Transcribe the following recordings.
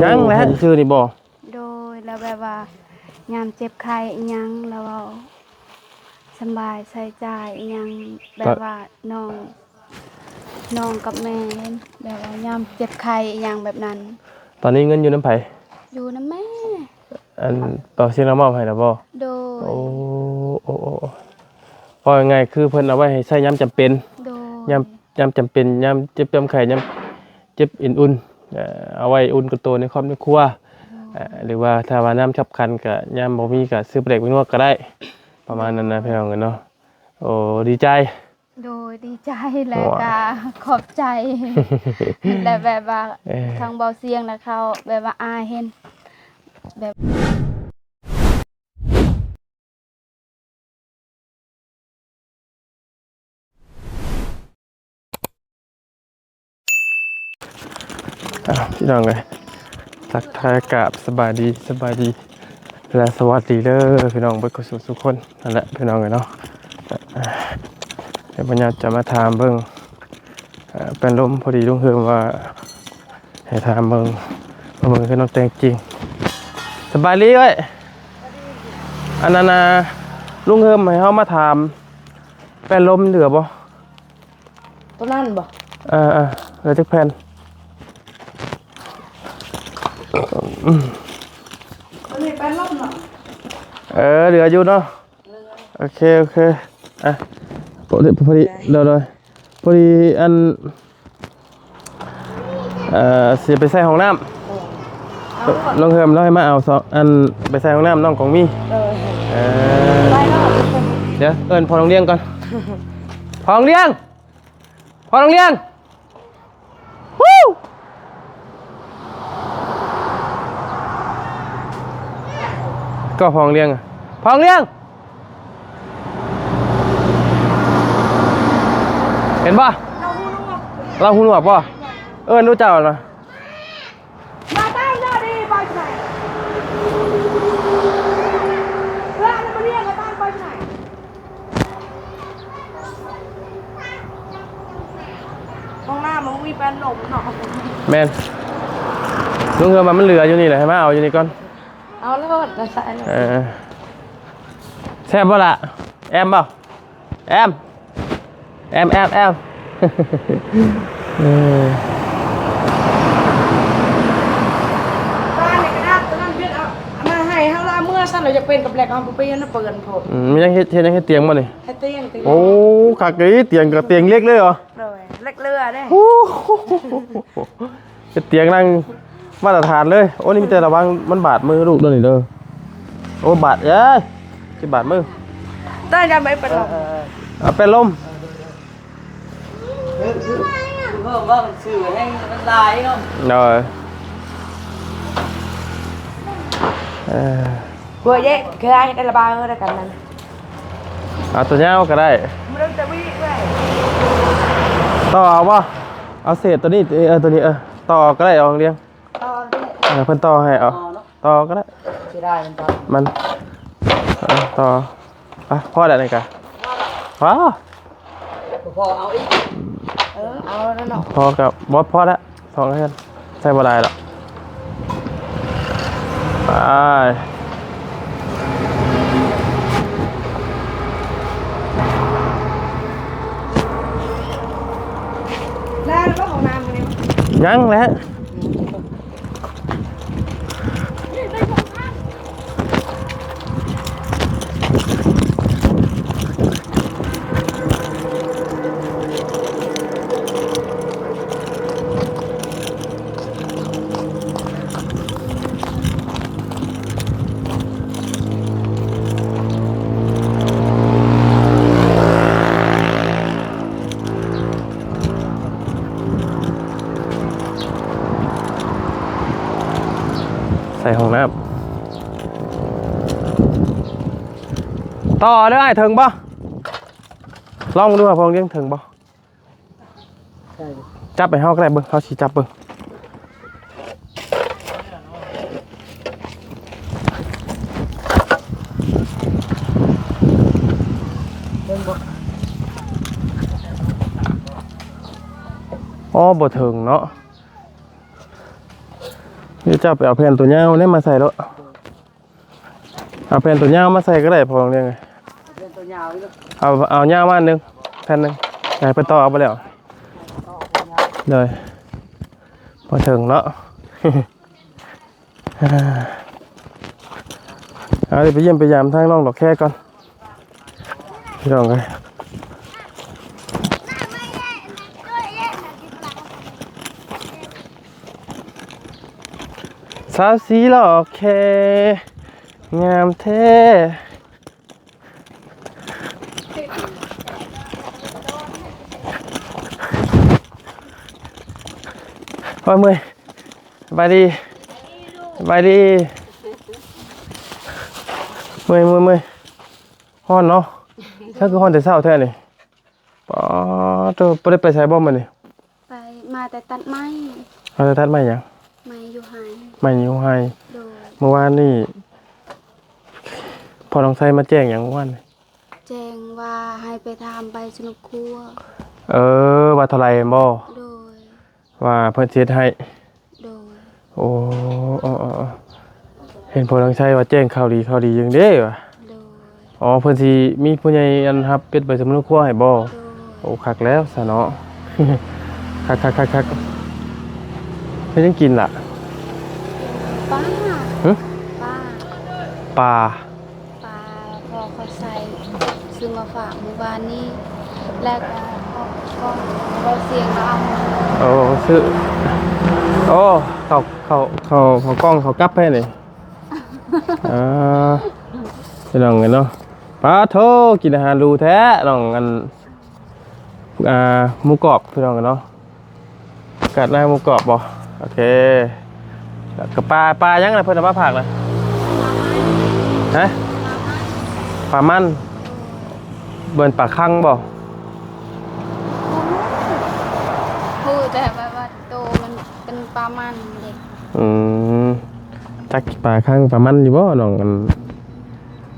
ຍັງແຫຼະ ຊື່ໆນີ້ບໍ່? ໂດຍ ແລ້ວແບບວ່າຍາມເຈັບໄຂ້ອີ່ຫຍັງ ແລ້ວເວົ້າສຳບາຍໃຊ້ຈ່າຍອີ່ຫຍັງ ແບບວ່ານ້ອງ ນ້ອງກັບແມ່ ແບບວ່າຍາມເຈັບໄຂ້ອີ່ຫຍັງແບບນັ້ນ. ຕອນນີ້ເງິນຢູ່ນຳໃຜ? ຢູ່ນຳແມ່. ອັນ ເປົ່າສຽງລາວມອບໃຫ້ລະບໍ່? ໂດຍ. ໂອ້ ໂອ້ ໂອ້ ເວົ້າງ່າຍໆ ຄືເພິ່ນເອົາໄວ້ໃຫ້ໃຊ້ຍາມຈຳເປັນ. ໂດຍ. ຍາມ ຍາມຈຳເປັນ ຍາມເຈັບ ຍາມໄຂ້ ຍາມເຈັບເອັນອຸ່ນ ເອີ ເອົາໄວ້ອຸ່ນກັບໂຕໃນຄອບໃນຄົວ. ໂດຍ. ເອີ ຫຼືວ່າຖ້າວ່າຍາມຄັບຂັນກະ ຍາມບໍ່ມີກະຊື້ປາແດກໄປນວດກະໄດ້ ປະມານນັ້ນນະ ໂດຍ ພີ່ນ້ອງເອີຍເນາະ. ໂອ້ ດີໃຈ. ໂດຍ ດີໃຈ ແລະກະຂອບໃຈ ແລະແບບວ່າ ເອີ ທາງເບົາສຽງນະ ເຂົາແບບວ່າອາຍເຫັນແບບ ອ້າວ ພີ່ນ້ອງເອີຍ ທັກທາຍກາບສະບາຍດີ ສະບາຍດີ ແລະ ສະຫວັດດີເດີພີ່ນ້ອງເບິດສູ່ສູ່ຄົນ ນັ້ນແຫຼະພີ່ນ້ອງເອີຍເນາະ. ເອີ ດຽວບັນຍາຈະມາຖາມເບິ່ງ ເອີ ແປ້ນລົມ ພໍດີລຸງເຮີມວ່າໃຫ້ຖາມເບິ່ງ ມາເບິ່ງຄືນ້ອງແຕ່ງຈິງ. ສະບາຍດີເອີຍ ອັນນັ້ນນະ ລຸງເຮີມໃຫ້ເຮົາມາຖາມ ແປ້ນລົມເຫຼືອບໍ່? ຕົວນັ້ນບໍ່? ເອີໆ ເຫຼືອຈັກແຜ່ນ? ຕົວນີ້ແປ້ນລົມເນາະ? ເອີ ເຫຼືອຢູ່ເນາະ. ໂອເຄ ໂອເຄ ອ່ະ ພໍດີ ພໍດີ ໂດຍ ໂດຍ ພໍດີ ອັນ ເອີ ຊິໄປໃສ່ຫ້ອງນ້ຳ ເອີ ເອົາໂລດ ນ້ອງເຮືອມລາວໃຫ້ມາເອົາສອງອັນ ໄປໃສ່ຫ້ອງນ້ຳນ້ອງກອງມີ ເອີ ເອີ ໄປໂລດ ດຽວເອີ້ນພໍ່ນ້ອງລ້ຽງກ່ອນ ພໍ່ນ້ອງລ້ຽງ ພໍ່ນ້ອງລ້ຽງ ກໍພອງລ້ຽງ ພອງລ້ຽງ ເຫັນບໍ່? ລາວຫູໜວກ ລາວຫູໜວກບໍ່? ເອີ້ນດູເຈົ້ານະ. ຫ້ອງນ້ຳມັນມີແປ້ນລົມເນາະ ແມ່ນ ລຸງເຮືອມວ່າມັນເຫຼືອຢູ່ນີ້ແຫຼະ ໃຫ້ມາເອົາຢູ່ນີ້ກ່ອນ ເອົາໂລດ ໃສ່ໂລດ ເອີ ແຊບບໍ່ລະ ແອມບໍ່ ແອມ ແອມ ແອມ ແອມ ເອີ ບ້ານນີ້ກະດັບ ຕົວນັ້ນເພິ່ນເອົາມາໃຫ້ເຮົາລະ ເມືອຊັ້ນລະຢາກເປັນກັບແລັກ ເຮົາບໍ່ເປັນນະ ເປື້ອນໂພດ ອືມ ຍັງເຮັດ ເຮັດ ຍັງເຮັດຕຽງບໍ່ນີ້? ເຮັດຕຽງ ຕຽງ ໂອ້ ຄັກເດ້ ຕຽງກະຕຽງເຫຼັກເລີຍເຫາະ? ໂດຍ ເຫຼັກເຫຼືອເດ້ ໂອ້ ເຮັດຕຽງນັ່ງມາດຕະຖານເລີຍ ໂອ້ ນີ້ມີແຕ່ລະວັງມັນບາດມືລູກເດີນີ້ເດີ ໂອ້ ບາດ ເອີຍ ຊິບາດມື ຕາຍ ຢ່າໄປເປັນລົມ ເອີ ເອີ ເອົາເປັນລົມ ເອີ ເອີ ເພິ່ນວ່າມັນຊື່ແຮງມັນຫຼາຍເນາະ ໂດຍ ເອີ ຫົວເຢະ ຄືໃຫ້ໄດ້ລະບາຍເອີ ນຳກັນນັ້ນ ເອົາຕົວຍາວກະໄດ້ ບໍ່ໄດ້ແຕ່ວີເວີຍ ຕໍ່ເອົາບໍ່? ເອົາເສດຕົວນີ້ ເອີ ຕົວນີ້ ເອີ ຕໍ່ກະໄດ້ ເອົາຮຽງ ຕໍ່ເດີ ເອີ ເພິ່ນຕໍ່ໃຫ້ ເອົາ ຕໍ່ເນາະ ຕໍ່ກະໄດ້ ຊິໄດ້ມັນຕໍ່ ມັນ ເອີ ຕໍ່ ອ່ະ ພໍແລ້ວນີ້ກະ ພໍ ບໍ່ພໍເອົາອີກ ເອີ ເອົາແລ້ວເນາະ ພໍກະບໍ່ ພໍແລ້ວ ສອງເຮືອນ ໃຊ້ບໍ່ໄດ້ດອກ ໄປ ແລ້ວບໍ່ ຫ້ອງນ້ຳມື້ນີ້ ຍັງແຫຼະ. ໃສ່ຫ້ອງນ້ຳ ຕໍ່ເດີອ້າຍ ເຖິງບໍ່? ລອງເບິ່ງດູວ່າພອງລ້ຽງເຖິງບໍ່? ຈັບໃຫ້ເຮົາກະໄດ້ເບິ່ງ ເຮົາຊິຈັບເບິ່ງ ເບິ່ງບໍ່? ອໍ ບໍ່ເຖິງເນາະ. ດຽວເຈົ້າໄປເອົາແຜ່ນຕົວຍາວນີ້ມາໃສ່ໂລດ. ເອົາແຜ່ນຕົວຍາວມາໃສ່ກໍໄດ້ ພໍ່ນ້ອງລຽງເອີຍ. ເປັນຕົວຍາວຢູ່ ເອົາ ເອົາຍາວມາໜຶ່ງແຜ່ນໜຶ່ງ ໃຫ້ເພິ່ນຕໍ່ເອົາໄປແລ້ວ. ໂດຍ ບໍ່ເຖິງເນາະ. ເອົາ ດຽວໄປຢ້ຽມໄປຢາມທາງນ້ອງດອກແຄກ່ອນ ພີ່ນ້ອງເອີຍ. ສາວສີຫຼໍ່ແຄ່ງາມແທ້. ໂອ້ຍ ເມື່ອຍ. ສະບາຍດີ ສະບາຍດີ. ເມື່ອຍ ເມື່ອຍ ເມື່ອຍ. ຮ້ອນເນາະ. ເຈົ້າຄືຮ້ອນແຕ່ເຊົ້າແທ້ນີ້. ປາໂທ້ ບໍ່ໄດ້ໄປໃສບໍ່ມື້ນີ້? ໄປ ມາແຕ່ຕັດໄມ້. ມາແຕ່ຕັດໄມ້ຫຍັງ? ໄມ້ຢູ່ໄຮ່. ໄມ້ຢູ່ໄຮ່. ໂດຍ. ມື້ວານນີ້ ພໍ່ນ້ອງໄຊມາແຈ້ງຫຍັງມື້ວານນີ້? ແຈ້ງວ່າໃຫ້ໄປຖາມໃບສະໜຸກຄົວ. ເອີ ວ່າເທົ່າໃດແມ່ນບໍ່? ໂດຍ. ວ່າເພິ່ນຊິເຮັດໃຫ້. ໂດຍ. ໂອ້ ເອີ ເອີ ເອີ ເຫັນພໍ່ທອງໄຊວ່າແຈ້ງຂ່າວດີ ຂ່າວດີຈັ່ງເດ້ວ່າ. ໂດຍ. ອໍ ເພິ່ນຊິມີຜູ້ໃຫຍ່ອັນຮັບເຮັດໃບສະໜຸກຄົວໃຫ້ບໍ່? ໂດຍ. ໂອ້ ຄັກແລ້ວຊະເນາະ. ຄັກໆໆໆ. ເຮັດຫຍັງກິນລະ? ປາ. ຫຶ? ປາ. ປາ. ປາພໍ່ຂ້ອຍໃສ່ ຊື້ມາຝາກມື້ວານນີ້ ແລ້ວກໍ ກໍ ກໍບໍ່ສຽງລາວ. ໂອ້ ຊື້ ໂອ້ ເຂົ້າ ເຂົ້າ ເຂົ້າ ເຂົ້າກ່ອງ ເຂົ້າກັບໃຜນີ້? ອ່າ ພີ່ນ້ອງເອີຍເນາະ. ປາໂທ້ ກິນອາຫານຫຼູແທ້ ນ້ອງ ອັນ ອ່າ ໝູກອບ ພີ່ນ້ອງເອີຍເນາະ. ກາດໜ້າໝູກອບບໍ່? ໂອເຄ. ແລ້ວກໍປາ ປາຫຍັງນະ ເພິ່ນເອົາມາຝາກນະ? ຮະ? ປາມັນ. ເບິ່ນປາຄັງບໍ່? ຮູ້ແຕ່ວ່າ ວ່າໂຕມັນເປັນປາມັນເດ້. ອືມ ຈັກປາຄັງປາມັນຢູ່ບໍ່ນ້ອງ? ອັນ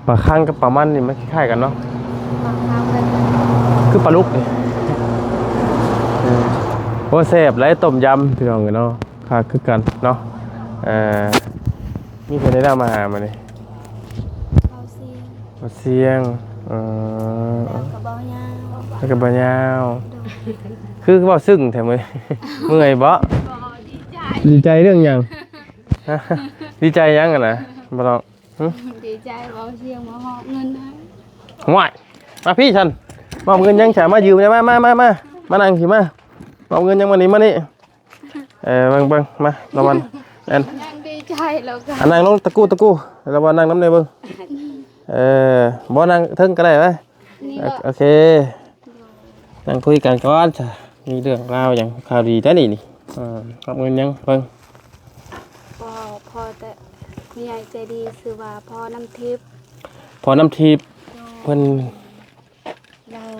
ປາຄັງກັບປາມັນນີ້ມັນຄ້າຍໆກັນເນາະ. ປາຄັງແບບນັ້ນ ຄືປາດຸກນີ້. ເອີ ໂອ້ ແຊບຫຼາຍ ຕົ້ມຍຳ ພີ່ນ້ອງເອີຍເນາະ. ຄັກຄືກັນເນາະ. ເອີ ມີຜູ້ໃດນຳມາຫາມື້ນີ້? ເບົາຊຽງ. ເບົາຊຽງ. ເອີ ແລ້ວກໍເບົາຍາວ. ແລ້ວກໍເບົາຍາວ. ໂດຍ. ຄືເວົ້າຊຶ້ງແທ້ມື້ນີ້? ເມື່ອຍບໍ່? ບໍ່ ດີໃຈ. ດີໃຈເລື່ອງຫຍັງ? ດີໃຈຫຍັງຫັ້ນນະ? ບໍ່ຕ້ອງ. ຫຶ? ດີໃຈ ເບົາຊຽງມາຮອບເງິນໃຫ້. ໂອ້ຍ ມາພີ້ຊັ້ນ ມອບເງິນຫຍັງ? ສາມາດຢືມໄດ້. ມາ ມາ ມາ ມາ ມານັ່ງພີ້ ມາ ມອບເງິນຫຍັງ? ມານີ້ ມານີ້. ເອີ ເບິ່ງ ເບິ່ງ ມາ ລາງວັນ ອັນ ຍັງດີໃຈແລ້ວກໍ ອັນ ນັ່ງລົງຕະກູ້ ຕະກູ້ ລາງວັນນັ່ງນຳແດ່ເບິ່ງ. ເອີ ບໍ່ ນັ່ງເທິງກໍໄດ້ ມາ. ນີ້ ໂອ ໂອເຄ ນັ່ງຄຸຍກັນກ່ອນຊະ. ມີເລື່ອງລາວຫຍັງ? ຂ່າວດີແທ້ນີ້ ນີ້. ເອີ ມອບເງິນຫຍັງ? ເບິ່ງ ພໍ່ ພໍ່ແຕ່ຜູ້ໃຫຍ່ໃຈດີ ຊື່ວ່າພໍ່ນ້ຳທິບ. ພໍ່ນ້ຳທິບ. ໂດຍ. ເພິ່ນ ລາວ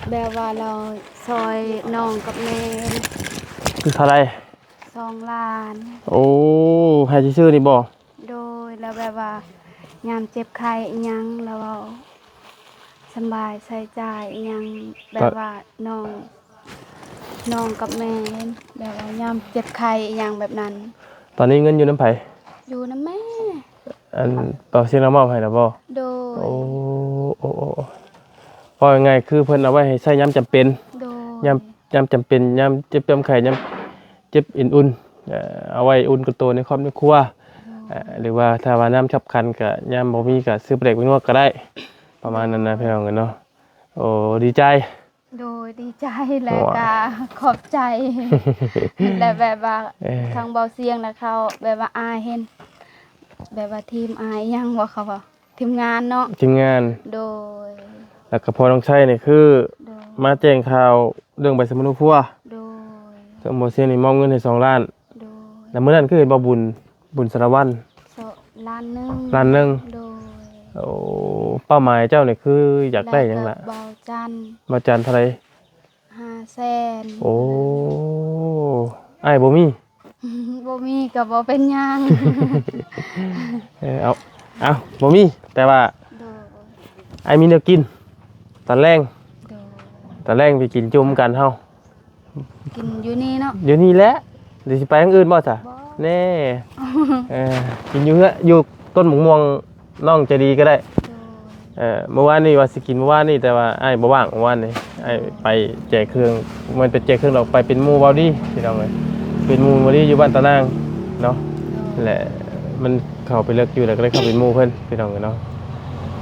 ແບບວ່າລາວຊ່ອຍນ້ອງກັບແມ່. ຄືເທົ່າໃດ? ສອງລ້ານ. ໂອ້ ໃຫ້ຊື່ໆນີ້ບໍ່? ໂດຍ. ແລ້ວແບບວ່າຍາມເຈັບໄຂ້ອີ່ຫຍັງ ລາວເວົ້າສຳບາຍໃຊ້ຈ່າຍອີ່ຫຍັງ ແບບວ່ານ້ອງ ນ້ອງກັບແມ່ ແບບວ່າຍາມເຈັບໄຂ້ອີ່ຫຍັງແບບນັ້ນ. ຕອນນີ້ເງິນຢູ່ນຳໃຜ? ຢູ່ນຳແມ່. ອັນ ເປົາຊຽງລາວມອບໃຫ້ລະບໍ່? ໂດຍ. ໂອ້ ໂອ້ ໂອ້ ເວົ້າງ່າຍໆ ຄືເພິ່ນເອົາໄວ້ໃຫ້ໃຊ້ຍາມຈຳເປັນ. ໂດຍ. ຍາມ ຍາມຈຳເປັນ ຍາມເຈັບ ຍາມໄຂ້ ຍາມເຈັບເອັນອຸ່ນ ເອີ ເອົາໄວ້ອຸ່ນກັບໂຕໃນຄອບໃນຄົວ. ໂດຍ. ເອີ ຫຼືວ່າຖ້າວ່າຍາມຄັບຂັນກະ ຍາມບໍ່ມີກະຊື້ປາແດກແປ້ງນົວກະໄດ້ ປະມານນັ້ນນະ ພີ່ນ້ອງເອີຍເນາະ. ໂອ້ ດີໃຈ. ໂດຍ ດີໃຈ ແລ້ວກະຂອບໃຈ ແລ້ວແບບວ່າ ເອີ ທາງເບົາຊຽງນະ ເຂົາແບບວ່າອາຍເຫັນ ແບບວ່າທີມອາຍຫຍັງບໍ່ ເຂົາວ່າທີມງານເນາະ ທີມງານ. ໂດຍ. ແລ້ວກະພໍ່ນ້ອງໄຊນີ້ຄື ໂດຍ ມາແຈ້ງຂ່າວເລື່ອງໃບສະມະໂນຄົວ. ໂດຍ. ທາງເບົາຊຽງນີ້ມອບເງິນໃຫ້ສອງລ້ານ. ໂດຍ. ແລ້ວມື້ນັ້ນຄືເຫັນບໍ່ ບຸນ ບຸນສາລະວັນ ສອງ ລ້ານໜຶ່ງ. ລ້ານໜຶ່ງ. ໂດຍ. ໂອ້ ເປົ້າໝາຍເຈົ້ານີ້ຄືຢາກໄດ້ຫຍັງລະ? ແລ້ວກໍເບົາຈັນ. ເບົາຈັນເທົ່າໃດ? ຫ້າແສນ. ໂອ້ ອ້າຍບໍ່ມີ? ບໍ່ມີກໍບໍ່ເປັນຫຍັງ. ເອີ ເອົາ ເອົາ ບໍ່ມີ ແຕ່ວ່າ ໂດຍ ອ້າຍມີແນວກິນຕອນແລງ. ໂດຍ. ຕອນແລງໄປກິນຈຸ່ມກັນເຮົາ. ກິນຢູ່ນີ້ເນາະ? ຢູ່ນີ້ແຫຼະ. ຫຼືຊິໄປທາງອື່ນບໍ່ຊະ? ບໍ່. ແນ່ ເອີ ກິນຢູ່ເຮືອນ ຢູ່ຕົ້ນໝາກມ່ວງ ນ້ອງໃຈດີກໍໄດ້. ໂດຍ ເອີ ເມື່ອວານນີ້ວ່າຊິກິນເມື່ອວານນີ້ ແຕ່ວ່າອ້າຍບໍ່ວ່າງເມື່ອວານນີ້. ອ້າຍໄປແຈກເຄື່ອງ ມັນໄປແຈກເຄື່ອງດອກ ໄປເປັນໝູ່ເວົ້າດີພີ່ນ້ອງເອີຍ ເປັນໝູ່ເວົ້າດີຢູ່ບ້ານຕານາງເນາະ. ໂດຍ ແຫຼະ ມັນເຂົ້າໄປເລິກຢູ່ ແລ້ວກໍໄດ້ເຂົ້າເປັນໝູ່ເພິ່ນພີ່ນ້ອງເອີຍເນາະ.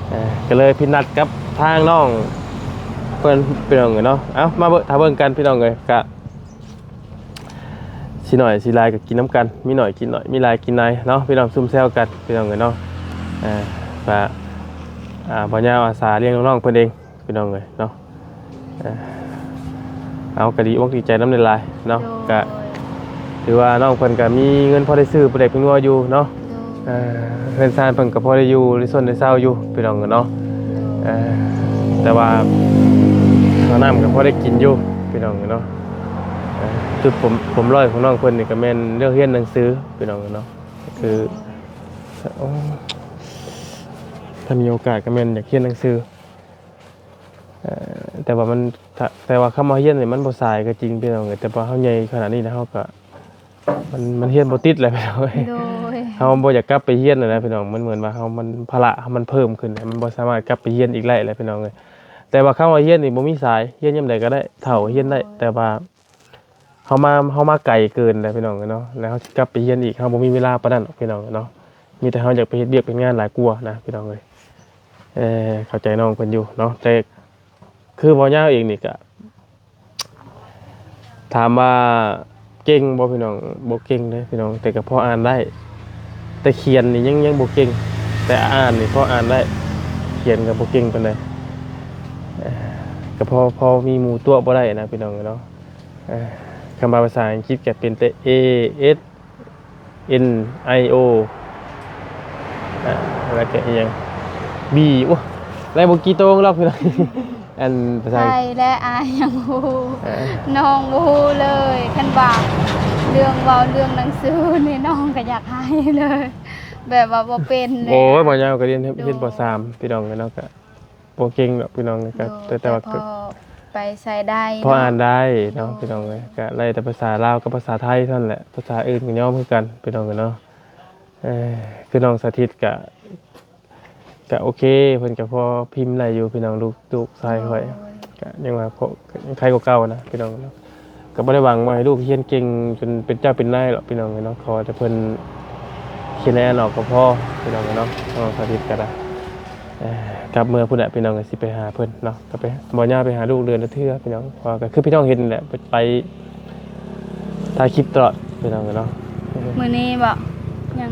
ເອີ ກໍເລີຍຜິດນັດກັບທາງນ້ອງເພິ່ນພີ່ນ້ອງເອີຍເນາະ. ເອົ້າ ມາເບິ່ງ ຖ້າເບິ່ງກັນພີ່ນ້ອງເອີຍ ກະ ຊິໜ້ອຍຊິຫຼາຍກໍກິນນຳກັນ ມີໜ້ອຍກິນໜ້ອຍ ມີຫຼາຍກິນຫຼາຍເນາະ ພີ່ນ້ອງ ຊຸມແຊວກັນພີ່ນ້ອງເອີຍເນາະ. ເອີ ກະ ອ່າ ບ່າວຍາວອາສາລ້ຽງນ້ອງໆເພິ່ນເອງພີ່ນ້ອງເອີຍເນາະ. ເອີ ເອົາ ກໍດີອົກດີໃຈນຳຫຼາຍໆເນາະ. ໂດຍ ກະຖືວ່ານ້ອງເພິ່ນກໍມີເງິນພໍໄດ້ຊື້ປາແດກແປ້ງນົວຢູ່ເນາະ. ໂດຍ ເອີ ເຮືອນຊານເພິ່ນກໍພໍໄດ້ຢູ່ ໄດ້ຊົນໄດ້ເຊົາຢູ່ພີ່ນ້ອງເອີຍເນາະ. ໂດຍ ເອີ ແຕ່ວ່າເຂົ້ານ້ຳກໍພໍໄດ້ກິນຢູ່ພີ່ນ້ອງເອີຍເນາະ. ເອີ ຈຸດປົມ ປົມດ້ອຍຂອງນ້ອງເພິ່ນນີ້ກໍແມ່ນເລື່ອງຮຽນໜັງສືພີ່ນ້ອງເນາະ. ຄື ໂອ້ ຖ້າມີໂອກາດກໍແມ່ນຢາກຮຽນໜັງສື ເອີ ແຕ່ວ່າມັນ ຖ້າ ແຕ່ວ່າຄຳວ່າຮຽນນີ້ມັນບໍ່ສາຍກໍຈິງພີ່ນ້ອງເອີຍ ແຕ່ວ່າເຮົາໃຫຍ່ຂະໜາດນີ້ແລ້ວ ເຮົາກໍ ມັນ ມັນຮຽນບໍ່ຕິດແລ້ວພີ່ນ້ອງເອີຍ. ໂດຍ ເຮົາບໍ່ຢາກກັບໄປຮຽນແລ້ວນະພີ່ນ້ອງ ມັນເໝືອນວ່າເຮົາ ມັນ ພາລະເຮົາມັນເພີ່ມຂຶ້ນ ມັນບໍ່ສາມາດກັບໄປຮຽນອີກໄດ້ແລ້ວພີ່ນ້ອງເອີຍ. ແຕ່ວ່າຄຳວ່າຮຽນນີ້ບໍ່ມີສາຍ ຮຽນຍາມໃດກໍໄດ້ ເຖົ້າຮຽນໄດ້ ໂດຍ ແຕ່ວ່າ ເຮົາມາ ເຮົາມາໄກເກີນແລ້ວພີ່ນ້ອງເອີຍເນາະ ແລ້ວເຮົາຊິກັບໄປຮຽນອີກ ເຮົາບໍ່ມີເວລາປານນັ້ນດອກພີ່ນ້ອງເອີຍເນາະ. ມີແຕ່ເຮົາຢາກໄປເຮັດວຽກເຮັດງານຫຼາຍກວ່ານະພີ່ນ້ອງເອີຍ. ເອີ ເຂົ້າໃຈນ້ອງເພິ່ນຢູ່ເນາະ ແຕ່ຄືບ່າວຍາວເອງນີ້ກະຖາມວ່າເກັ່ງບໍ່ພີ່ນ້ອງ? ບໍ່ເກັ່ງເດ້ພີ່ນ້ອງ ແຕ່ກະພໍອ່ານໄດ້ ແຕ່ຂຽນນີ້ຍັງ ຍັງບໍ່ເກັ່ງ ແຕ່ອ່ານນີ້ພໍອ່ານໄດ້ ຂຽນກະບໍ່ເກັ່ງປານໃດ ເອີ ກະພໍ ພໍມີໝູ່ຕົວະບໍ່ໄດ້ນະພີ່ນ້ອງເນາະ. ເອີ ຄຳວ່າພາສາອັງກິດກະເປັນແຕ່ A S N I O ອ່າ ແລ້ວກະອີ່ຫຍັງ B ໂອ້ ໄລ່ບໍ່ກີ່ໂຕງດອກພີ່ນ້ອງ. ອັນພາສາໄທແລະ ອ້າຍຍັງບໍ່ຮູ້ ເອີ ນ້ອງບໍ່ຮູ້ເລີຍ ຄັນວ່າເລື່ອງເວົ້າເລື່ອງໜັງສືນີ້ ນ້ອງກະຢາກໄຫ້ເລີຍ ແບບວ່າບໍ່ເປັນເລີຍ. ໂອ້ຍ ບ່າວຍາວກະຮຽນ ໂດຍ ຮຽນ ປ.ສາມ ພີ່ນ້ອງເນາະ ກະ ບໍ່ເກັ່ງດອກພີ່ນ້ອງ ໂດຍ ກະ ແຕ່ ແຕ່ວ່າ ແຕ່ພໍໄປໃຊ້ໄດ້ ພໍອ່ານໄດ້ເນາະ ໂດຍ ພີ່ນ້ອງເອີຍ. ກະໄດ້ແຕ່ພາສາລາວກັບພາສາໄທເທົ່ານັ້ນແຫຼະ ພາສາອື່ນກໍຍອມຄືກັນພີ່ນ້ອງເອີຍເນາະ. ເອີ ຄືນ້ອງສາທິດກະ ກະໂອເຄ ເພິ່ນກະພໍພິມໄດ້ຢູ່ພີ່ນ້ອງ ລູກ ລູກຊາຍຂ້ອຍ ໂດຍ ກະຍັງວ່າພໍ ຍັງໄຄກວ່າເກົ່ານະພີ່ນ້ອງເນາະ. ກໍບໍ່ໄດ້ຫວັງວ່າໃຫ້ລູກຮຽນເກັ່ງຈົນເປັນເຈົ້າເປັນນາຍດອກພີ່ນ້ອງເອີຍເນາະ ຂໍແຕ່ເພິ່ນຄະແນນອອກກໍພໍພີ່ນ້ອງເອີຍເນາະ. ນ້ອງສາທິດກໍໄດ້ ເອີ ກັບເມືອພຸ້ນແຫຼະພີ່ນ້ອງ ກໍຊິໄປຫາເພິ່ນເນາະ ກໍໄປ ບໍ່ຍາວໄປຫາລູກເດືອນລະເທື່ອພີ່ນ້ອງ ເພາະວ່າກໍຄືພີ່ນ້ອງເຫັນແຫຼະ ໄປ ໄປຖ່າຍຄລິບຕະຫຼອດພີ່ນ້ອງເນາະ. ມື້ນີ້ບໍ່ ຍັງ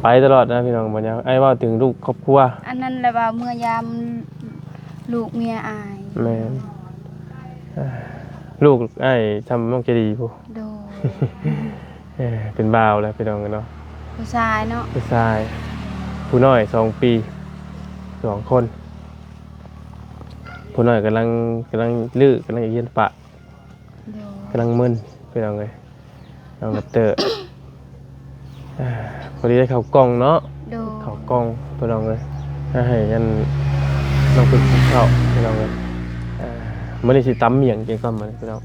ໄປຕະຫຼອດນະພີ່ນ້ອງ ບໍ່ຍາວ ອ້າຍເວົ້າເຖິງລູກຄອບຄົວ ອັນນັ້ນແຫຼະວ່າເມືອຍາມລູກເມຍອ້າຍ. ແມ່ນ ອ່າ ລູກອ້າຍຊ່ຳນ້ອງໃຈດີພຸ້ນ ໂດຍ ເອີ ເປັນບ່າວແລ້ວພີ່ນ້ອງເນາະ ຜູ້ຊາຍເນາະ ຜູ້ຊາຍ ຜູ້ນ້ອຍສອງປີ ສອງຄົນ ຜູ້ນ້ອຍກຳລັງ ກຳລັງຮື້ ກຳລັງຮຽນປະ ໂດຍ ກຳລັງມຶນພີ່ນ້ອງເອີຍ ນ້ອງແຣັບເຕີ ອ່າ ພໍດີໄດ້ເຂົ້າກ່ອງເນາະ ໂດຍ ເຂົ້າກ່ອງພີ່ນ້ອງເອີຍ ໃຫ້ອັນ ນ້ອງເພິ່ນກິນເຂົ້າພີ່ນ້ອງເອີຍ. ອ່າ ມື້ນີ້ຊິຕຳໝ້ຽງກິນກ່ອນມື້ນີ້ພີ່ນ້ອງ.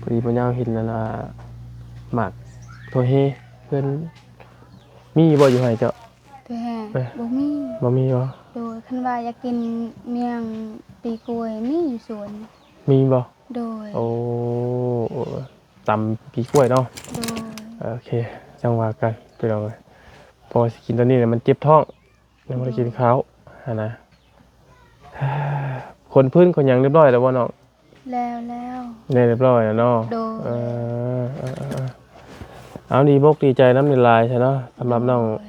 ພໍດີບໍ່ຍາວເຫັນອັນນ່າ ໝາກຖົ່ວເຮ ເພື່ອນ ມີບໍ່ຢູ່ໃຫ້ເຈົ້າ? ຖົ່ວເຮ ເອີ ບໍ່ມີ ບໍ່ມີບໍ່? ໂດຍ ຄັນວ່າຢາກກິນໝ້ຽງປີກ້ວຍ ມີຢູ່ສວນ ມີບໍ່? ໂດຍ ໂອ້ ເອີ ຕຳປີກ້ວຍເນາະ ໂດຍ ໂອເຄ ຈັ່ງວ່າກັນພີ່ນ້ອງເອີຍ ເພາະວ່າຊິກິນຕອນນີ້ແຫຼະ ມັນເຈັບທ້ອງ ຍັງບໍ່ໄດ້ກິນເຂົ້າຫັ້ນນະ. ໂດຍ ຂົນພື້ນຂົນຫຍັງຮຽບຮ້ອຍແລ້ວບໍ່ນ້ອງ? ແລ້ວ ແລ້ວ ໄດ້ຮຽບຮ້ອຍແລ້ວເນາະ ໂດຍ ເອີ ເອີ ເອີ ເອີ ເອົາ ດີອົກດີໃຈນຳຫຼາຍໆຊະເນາະ ສຳລັບນ້ອງ ໂດຍ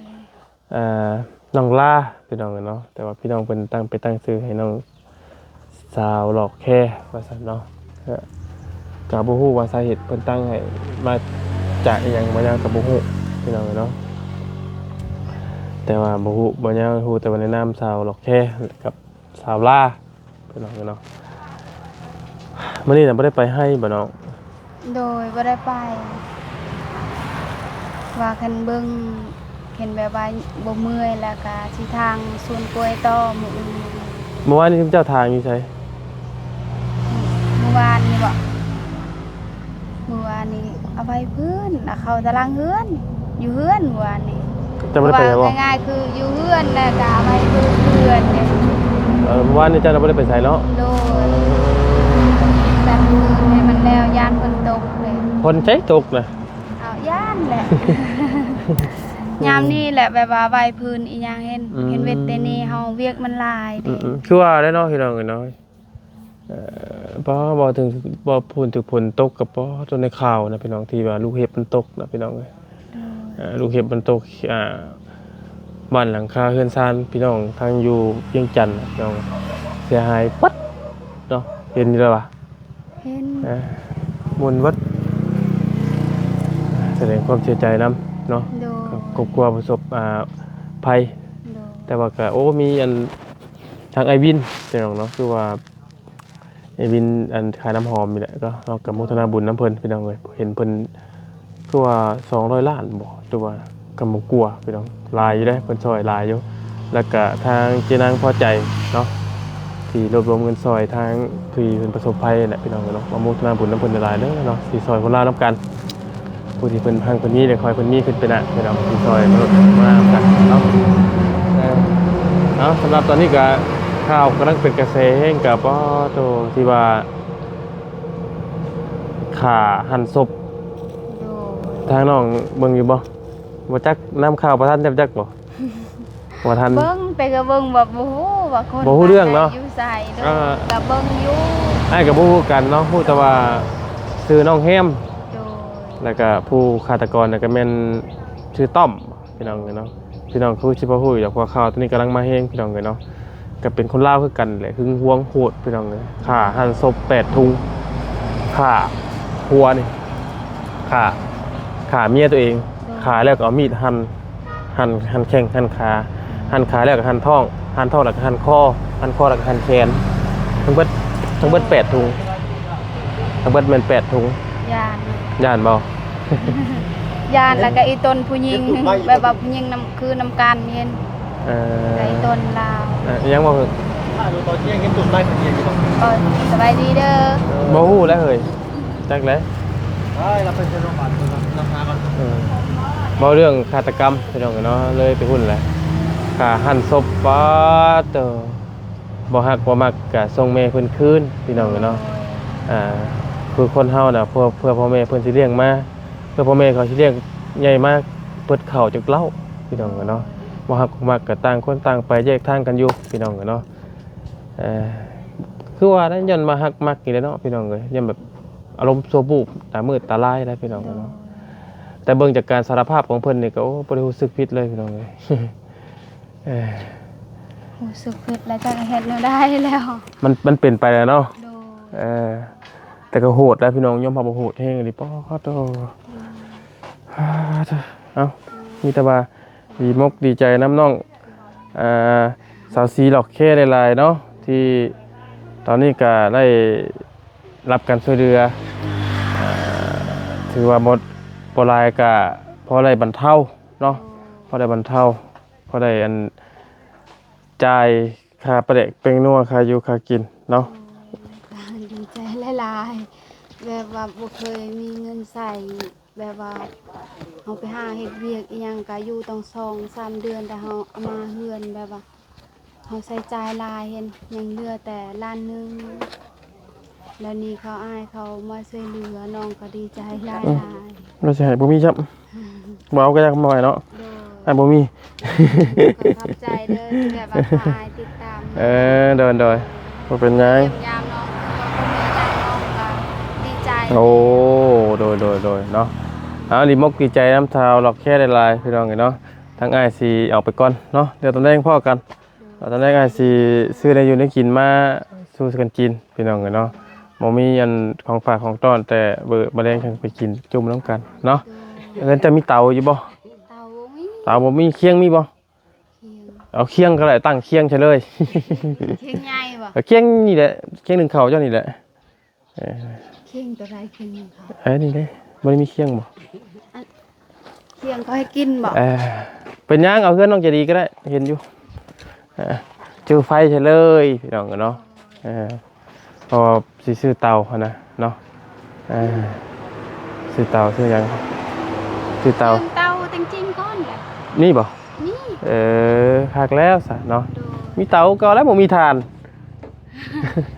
ອ່າ ນ້ອງລາພີ່ນ້ອງເອີຍເນາະ ແຕ່ວ່າພີ່ນ້ອງເພິ່ນຕັ້ງ ໄປຕັ້ງຊື່ໃຫ້ນ້ອງສາວຫຼອກແຄວ່າຊັ້ນເນາະ. ກະ ກະບໍ່ຮູ້ວ່າສາເຫດເພິ່ນຕັ້ງໃຫ້ມາຈາກອີ່ຫຍັງ ບໍ່ຍາວກະບໍ່ຮູ້ພີ່ນ້ອງເອີຍເນາະ ແຕ່ວ່າບໍ່ຮູ້ ບໍ່ຍາວຮູ້ແຕ່ວ່າໃນນາມສາວຫຼອກແຄກັບສາວລາ ພີ່ນ້ອງເອີຍເນາະ. ມື້ນີ້ນະບໍ່ໄດ້ໄປໄຮ່ບໍ່ນ້ອງ? ໂດຍ ບໍ່ໄດ້ໄປ ວ່າຄັນເບິ່ງ ເຫັນແບບວ່າບໍ່ເມື່ອຍ ແລ້ວກະຊິທາງສວນກ້ວຍຕໍ່ມື້ອື່ນ. ມື້ວານນີ້ເຈົ້າທາງຢູ່ໃສ? ມື້ວານນີ້ບໍ? ມື້ວານນີ້ເອົາໄວ້ພື້ນ ເອົາເຂົ້າຕາລາງເຮືອນ. ຢູ່ເຮືອນວານນີ້. ເຈົ້າບໍ່ໄດ້ໄປໃສບໍ່? ເວົ້າງ່າຍໆ ຄືຢູ່ເຮືອນ ແລ້ວກໍໄວ້ເຮືອນເດ້. ເອີ ວານນີ້ເຈົ້າບໍ່ໄດ້ໄປໃສເນາະ? ໂດຍ. ແຕ່ຄືໃຫ້ມັນແລ້ວ ຢ້ານຝົນຕົກເດ້. ຝົນໃສຕົກນະ? ອ້າວ ຢ້ານແຫຼະ. ຍາມນີ້ແຫຼະ ແບບວ່າໄຫວ້ພື້ນອີ່ຫຍັງ ເຫັນ ອືມ ເຫັນເວັດແຕ່ນີ້ເຮົາ ວຽກມັນຫຼາຍເດ້. ອືມໆ ຄືວ່າແຫຼະເນາະ ພີ່ນ້ອງເອີຍເນາະ. ເອີ ບໍ່ ເວົ້າເຖິງ ເວົ້າເຖິງຝົນຕົກກໍບໍ່ ຕົວໃນຂ່າວນະ ພີ່ນ້ອງ ທີ່ວ່າລູກເຫັບມັນຕົກນະ ພີ່ນ້ອງເອີຍ. ໂດຍ. ເອີ ລູກເຫັບມັນຕົກ ອ່າ ບ້ານຫຼັງຄາເຮືອນຊານ ພີ່ນ້ອງ ທາງຢູ່ວຽງຈັນນະ ພີ່ນ້ອງ ເສຍຫາຍເບິດເນາະ. ເຫັນຢູ່ແລ້ວຫວາ? ເຫັນ. ອ່າ ໝຸ່ນເບິດ. ສະແດງຄວາມເສຍໃຈນຳເນາະ. ໂດຍ. ຄອບຄົວປະສົບ ອ່າ ໄພ. ໂດຍ. ແຕ່ວ່າກໍ ໂອ້ ມີອັນ ທາງອ້າຍວິນ ພີ່ນ້ອງເນາະ ຄືວ່າ ອ້າຍວິນ ອັນຂາຍນ້ຳຫອມນີ້ແຫຼະ ກໍເນາະ ກໍໂມທະນາບຸນນຳເພິ່ນ ພີ່ນ້ອງເອີຍ. ເຫັນເພິ່ນຄືວ່າສອງຮ້ອຍລ້ານບໍ່ ຫຼືວ່າກໍບໍ່ກວ່າ ພີ່ນ້ອງ ຫຼາຍຢູ່ເດ້ ເພິ່ນຊ່ອຍຫຼາຍຢູ່. ແລ້ວກະທາງເຈນາງພໍໃຈເນາະ ທີ່ລວບລວມເງິນຊ່ອຍທາງທີ່ເພິ່ນປະສົບໄພນັ້ນແຫຼະ ພີ່ນ້ອງເອີຍເນາະ. ກໍໂມທະນາບຸນນຳເພິ່ນຫຼາຍໆເດີເນາະ ທີ່ຊ່ອຍຄົນລາວນຳກັນ. ຜູ້ທີ່ເພິ່ນຮັ່ງເພິ່ນມີ ກໍຂໍໃຫ້ເພິ່ນມີຂຶ້ນໄປນະ ພີ່ນ້ອງ ທີ່ຊ່ອຍມະນຸດມານຳກັນເນາະ. ເອີ ເອົາ ສຳລັບຕອນນີ້ກໍຂ່າວກຳລັງເປັນກະແສແຮງ ກໍ ປະໂທ ທີ່ວ່າຂ້າຫັນສົບ. ໂດຍ. ທາງນ້ອງເບິ່ງຢູ່ບໍ່? ບໍ່ຈັກ ນຳຂ່າວບໍ່ທັນ ຈັກບໍ່? ບໍ່ທັນ ເບິ່ງ ແຕ່ກໍເບິ່ງແບບບໍ່ຮູ້ວ່າຄົນ ບໍ່ຮູ້ເລື່ອງເນາະ ຢູ່ໃສ. ໂດຍ. ອ່າ ກໍເບິ່ງຢູ່ ອ້າຍກໍບໍ່ຮູ້ຄືກັນເນາະ ຮູ້ແຕ່ວ່າຊື່ນ້ອງແຮມ. ໂດຍ. ແລ້ວກໍຜູ້ຄາດຕະກອນນະກໍແມ່ນຊື່ຕ້ອມ ພີ່ນ້ອງເອີຍເນາະ. ພີ່ນ້ອງຄືຊິພໍຮູ້ຢູ່ດອກ ເພາະວ່າຂ່າວໂຕນີ້ກຳລັງມາແຮງ ພີ່ນ້ອງເອີຍເນາະ. ກໍເປັນຄົນລາວຄືກັນແຫຼະ ຫຶງຫວງໂຫດ ພີ່ນ້ອງເອີຍ. ຂ້າຫັນສົບແປດທຸງ ຂ້າຜົວນີ້ ຂ້າ ຂ້າເມຍຕົວເອງ. ຂ້າແລ້ວກໍເອົາມີດຫັນ ຫັນ ຫັນແຂ້ງ ຫັນຂາ ຫັນຂາແລ້ວກໍຫັນທ້ອງ ຫັນທ້ອງແລ້ວກໍຫັນຄໍ ຫັນຄໍແລ້ວກໍຫັນແຂນ. ທັງເບິດ ທັງເບິດແປດທຸງ ທັງເບິດແມ່ນແປດທຸງ. ຢ້ານ ຢ້ານບໍ່? ຢ້ານ. ແລ້ວກໍອີ່ຕົນຜູ້ຍິງ ແບບວ່າຜູ້ຍິງນຳ ຄືນຳກັນເຫັນ. ເອີ ແລ້ວອີ່ຕົນລາວ. ເອີ ອີ່ຫຍັງບໍ່? ຕອນແຈ້ງເຫັນຕົ້ນໄມ້ເພິ່ນເຫັນຢູ່ບໍ່? ເອີ ສະບາຍດີເດີ. ບໍ່ຮູ້ແລ້ວເຮີ້ຍ ຈັກແຫຼະ. ເອີ ເວົ້າເລື່ອງຄາດຕະກຳ ພີ່ນ້ອງເອີຍເນາະ ເລີຍໄປຫຸ້ນແຫຼະ. ຂ້າຫັນສົບ ປາດໂທ້ ບໍ່ຮັກບໍ່ມັກກະສົ່ງແມ່ເພິ່ນຄືນ ພີ່ນ້ອງເອີຍເນາະ. ໂດຍ. ອ່າ ຄືຄົນເຮົານະ ເພື່ອ ເພື່ອພໍ່ແມ່ເພິ່ນຊິລ້ຽງມາ ເພື່ອພໍ່ແມ່ເຂົາຊິລ້ຽງໃຫຍ່ມາ ເພິ່ນເຂົ້າຈັກເຫຼົ່າ ພີ່ນ້ອງເອີຍເນາະ. ບໍ່ຮັກບໍ່ມັກກະຕ່າງຄົນຕ່າງໄປ ແຍກທາງກັນຢູ່ ພີ່ນ້ອງເອີຍເນາະ. ເອີ ຄືວ່ານະ ຍ້ອນວ່າຮັກມັກນີ້ແຫຼະເນາະ ພີ່ນ້ອງເອີຍ ຢ້ານແບບອາລົມຊົ່ວວູບ ຕາມືດຕາລາຍໄດ໋ ພີ່ນ້ອງເອີຍເນາະ. ໂດຍ. ແຕ່ເບິ່ງຈາກການສາລະພາບຂອງເພິ່ນນີ້ກໍ ໂອ້ ບໍ່ໄດ້ຮູ້ສຶກຜິດເລີຍ ພີ່ນ້ອງເອີຍ. ເອີ ຮູ້ສຶກຜິດແລ້ວ ຈັກເຮັດແນວໃດແລ້ວ ມັນ ມັນເປັນໄປແລ້ວເນາະ. ໂດຍ. ເອີ ແຕ່ກໍໂຫດແລ້ວ ພີ່ນ້ອງ ຍອມຮັບວ່າໂຫດແຮງອີ່ຫຼີ. ປາດໂທ້ ອືມ ເອົ້າ ມີແຕ່ວ່າດີມົກດີໃຈນຳນ້ອງ ອ່າ ສາວສີຫຼອກແຄຫຼາຍໆເນາະ ທີ່ຕອນນີ້ກໍໄດ້ ຮັບການຊ່ວຍເຫຼືອ ເອີ ຖືວ່າໝົດບໍ່ຫຼາຍກະພໍໄດ້ບັນເທົາເນາະ. ໂດຍ. ພໍໄດ້ບັນເທົາ ພໍໄດ້ອັນ ຈ່າຍຄ່າປາແດກແປ້ງນົວ ຄ່າຢູ່ຄ່າກິນເນາະ. ໂດຍ. ດີໃຈຫຼາຍໆ ແບບວ່າບໍ່ເຄີຍມີເງິນໃຊ້ ແບບວ່າເຮົາໄປຫາເຮັດວຽກອີ່ຫຍັງກະຢູ່ຕ້ອງສອງສາມເດືອນ ແຕ່ເຮົາເອົາມາເຮືອນ ແບບວ່າ ເຮົາໃຊ້ຈ່າຍຫຼາຍ ເຫັນຍັງເຫຼືອແຕ່ລ້ານໜຶ່ງ ແລ້ວນີ້ເຂົາ ອ້າຍເຂົາມາຊ່ວຍເຫຼືອ ນ້ອງກໍດີໃຈຫຼາຍໆ. ອືມ ວ່າຊິໃຫ້ບໍ່ມີຊ້ຳ ບໍ່ເອົາກໍຢາກມາໄວ້ເນາະ. ໂດຍ. ອ້າຍບໍ່ມີ. ກໍຂອບໃຈເດີ ທີ່ແບບວ່າພາອ້າຍຕິດຕາມ. ເອີ ໂດຍໆ ບໍ່ເປັນຫຍັງ ຢ້ຽມຢາມນ້ອງ ກໍມີຫຍັງນ້ອງກໍດີໃຈ. ໂອ້ ໂດຍໆໆ ເນາະ. ເອົາ ດີມົກດີໃຈນຳຊາວລັອກແຄຫຼາຍໆ ພີ່ນ້ອງເອີຍເນາະ. ທາງອ້າຍຊິອອກໄປກ່ອນເນາະ ດຽວຕອນແລງພໍ້ກັນ. ຕອນແລງອ້າຍຊິຊື້ແນວຢູ່ແນວກິນມາສູ່ກັນກິນ ພີ່ນ້ອງເອີຍເນາະ. ບໍ່ມີອັນຂອງຝາກຂອງຕ້ອນ ແຕ່ເບີ ມື້ແລງຈັ່ງໄປກິນຈຸ່ມນຳກັນເນາະ. ໂດຍ. ເຮືອນເຈົ້າມີເຕົາຢູ່ບໍ່? ເຕົາບໍ່ມີ. ເຕົາບໍ່ມີ. ຄຽງມີບໍ່? ຄຽງ ເອົາຄຽງກໍໄດ້ ຕັ້ງຄຽງໃສ່ເລີຍ. ຄຽງໃຫຍ່ບໍ່? ເອົາຄຽງນີ້ແຫຼະ ຄຽງໜຶ້ງເຂົ້າເຈົ້ານີ້ແຫຼະ. ເອີ ຄຽງຕົວໃດຄຽງໜຶ້ງເຂົ້າ? ເອີ ນີ້ເດ້ ບໍ່ໄດ້ມີຄຽງບໍ່? ອັນ ຄຽງເຂົາໃຫ້ກິນບໍ່? ເອີ ເປັນຫຍັງ ເອົາເຮືອນນ້ອງໃຈດີກໍໄດ້ ເຫັນຢູ່. ເອີ ຈູ່ໄຟໃສ່ເລີຍ ພີ່ນ້ອງເອີຍເນາະ. ເອີ ເພາະວ່າຊິຊື້ເຕົາຫັ້ນນະເນາະ. ເອີ ຊື້ເຕົາ ຊື້ຫຍັງ ຊື້ເຕົາ ເຕົາ. ຈິງກ່ອນແຫຼະ ນີ້ບໍ່? ນີ້ ເອີ ຄັກແລ້ວຊະເນາະ ໂດຍ ມີເຕົາເກົ່າແລ້ວ ບໍ່ມີຖ່ານ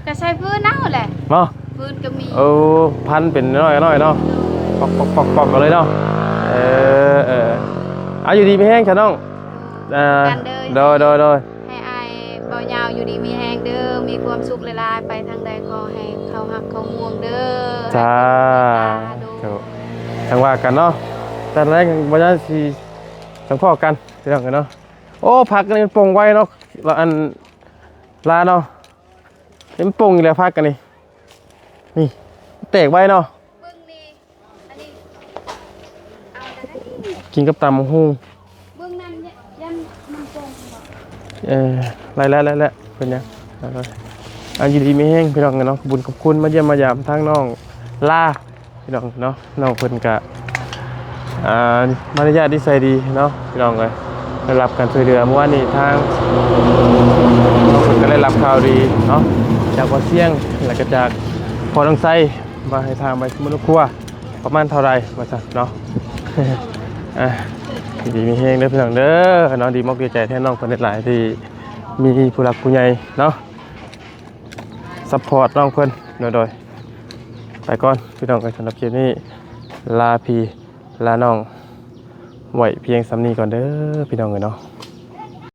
ກະໃຊ້ຟືນເອົາແຫຼະ ເນາະ ຟືນກະມີ ໂອ້ ພັນເປັນນ້ອຍໆເນາະ ໂດຍ ປອກໆໆໆເອົາເລີຍເນາະ ເອີ ເອີ ເອົາ ຢູ່ດີມີແຮງຊະນ້ອງ ໂດຍ ເອີ ກັນເດີ ໂດຍໆໆ ໃຫ້ອ້າຍເບົາຍາວຢູ່ດີມີແຮງເດີ ມີຄວາມສຸກຫຼາຍໆ ໄປທາງໃດຂໍໃຫ້ເຂົາຮັກເຂົາຫ່ວງເດີ ສາທຸ ຈັ່ງວ່າກັນເນາະ ຕອນແລງບໍ່ຍາກຊິ ຈັ່ງພໍ້ກັນ ພີ່ນ້ອງເອີຍເນາະ ໂອ້ ຜັກອັນນີ້ມັນປົ່ງໄວເນາະ ລະອັນ ລາເນາະ ເຫັນປົ່ງອີກແລ້ວຜັກອັນນີ້ ນີ້ ແຕກໄວເນາະ ເບິ່ງນີ້ ອັນນີ້ ເອົາແລ້ວນະ ກິນກັບຕຳບັກຫຸ່ງ ເບິ່ງນັ້ນ ຢ້ານມັນປົ່ງ ເອີ ໄລ່ແລ້ວ ໄລ່ແລ້ວ ເປັນຫຍັງ ເອົາ ຢູ່ດີມີແຮງ ພີ່ນ້ອງເນາະ ຂອບຄຸນ ຂອບຄຸນ ມາຢ້ຽມມາຢາມທາງນ້ອງລາ ພີ່ນ້ອງເນາະ ນ້ອງເພິ່ນກະ ອ່າ ມາລະຍາດນິໄສດີເນາະ ພີ່ນ້ອງເອີຍ ໄດ້ຮັບການຊ່ວຍເຫຼືອ ເມື່ອວານນີ້ທາງ ນ້ອງເພິ່ນກະໄດ້ຮັບຂ່າວດີເນາະ ຈາກພໍ່ຊຽງ ແລະກະຈາກພໍ່ນ້ອງໄຊ ວ່າໃຫ້ຖາມໄປສະມຸນຄົວ ປະມານເທົ່າໃດວ່າຊັ້ນເນາະ ອ່າ ຢູ່ດີມີແຮງເດີພີ່ນ້ອງເດີເນາະ ດີອົກດີໃຈແທນນ້ອງເພິ່ນຫຼາຍໆ ທີ່ມີຜູ້ຫຼັກຜູ້ໃຫຍ່ເນາະ ຊັບພອດນ້ອງເພິ່ນ ໂດຍໆ ໄປກ່ອນພີ່ນ້ອງເອີຍ ສຳລັບຄລິບນີ້ ລາພີ່ລານ້ອງໄວ້ພຽງສ່ຳນີ້ກ່ອນເດີພີ່ນ້ອງເອີຍເນາະ.